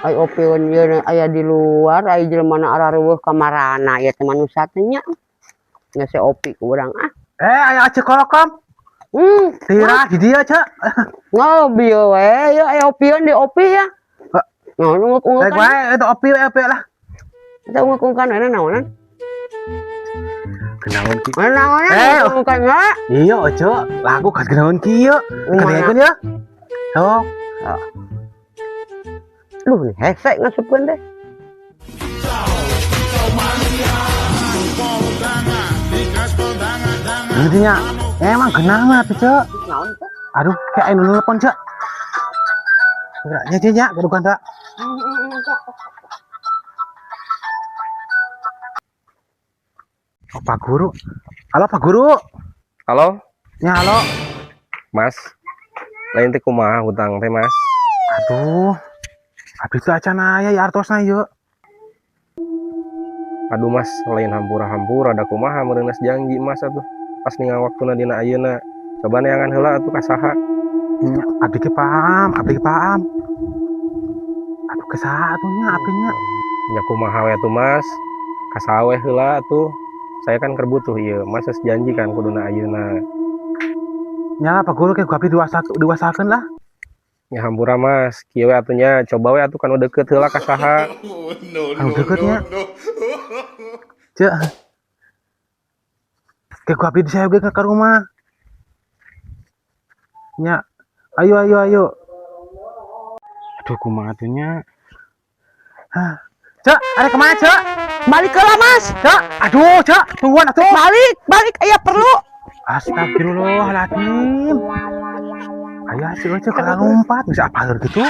Ai opieun ieu aya di luar, ai jelema na arareuweuh ka marana ieu teh manusia teh nya. Geus si Opi ku urang ah. Eh, aya Aceu Kolokom. Tira di dia, Cek. Ngopi we, ya aya opieun di Opi ya. Nah, unguk-ungukan. Rek wae itu opi we, opi lah. Eta unguk-ungukan mana naonan? Kenaon ki? Mana naonan? Eh. Unguk-ungukan ya? Iya, Oce. Lagu kan kenaon kieu. Kenaon ya? Sok. Duh, nih hese ngasupkeun teh. Intinya emang kenangan atuh, Cek. Naon teh? Aduh, kayak anu nelpon, Cek. Nya nya nya, gaduh kanta. Oh, Pak Guru. Halo, Pak Guru. Halo, Ya, halo. Mas. Lain teh kumaha hutang teh, Mas? Aduh. Abdi teh acan aya ya artosna ieu. Aduh, Mas, lain hampura-hampura da kumaha meureun janji Mas atuh. Pas ningal waktuna dina ayeuna. Coba neangan heula atuh ka saha. Nya, abdi ge paham, abdi ge paham. Aduh, ke saha atuh nya abdi nya? Nya kumaha we atuh, Mas? Ka saha we heula atuh. Saya kan keur butuh ieu. Mas geus janji kan kuduna ayeuna. Nya lah Pak Guru ke ku abdi diwasakeun lah. Nya hampura, Mas. Kieu we atuh nya, coba we atuh kanu deukeut heula ka saha. Anu deukeut nya. Cek. Ke ku abdi disayogeun ka rumah. Nya. Ayo ayo ayo. Aduh, kumaha atuh nya? Hah. Cek, ada kemana, Cek? Balik heula, Mas. Cek, aduh, Cek, tungguan atuh. Balik, balik aya perlu. Astagfirullahaladzim. Ayah si Oce kalau lompat bisa apa gitu?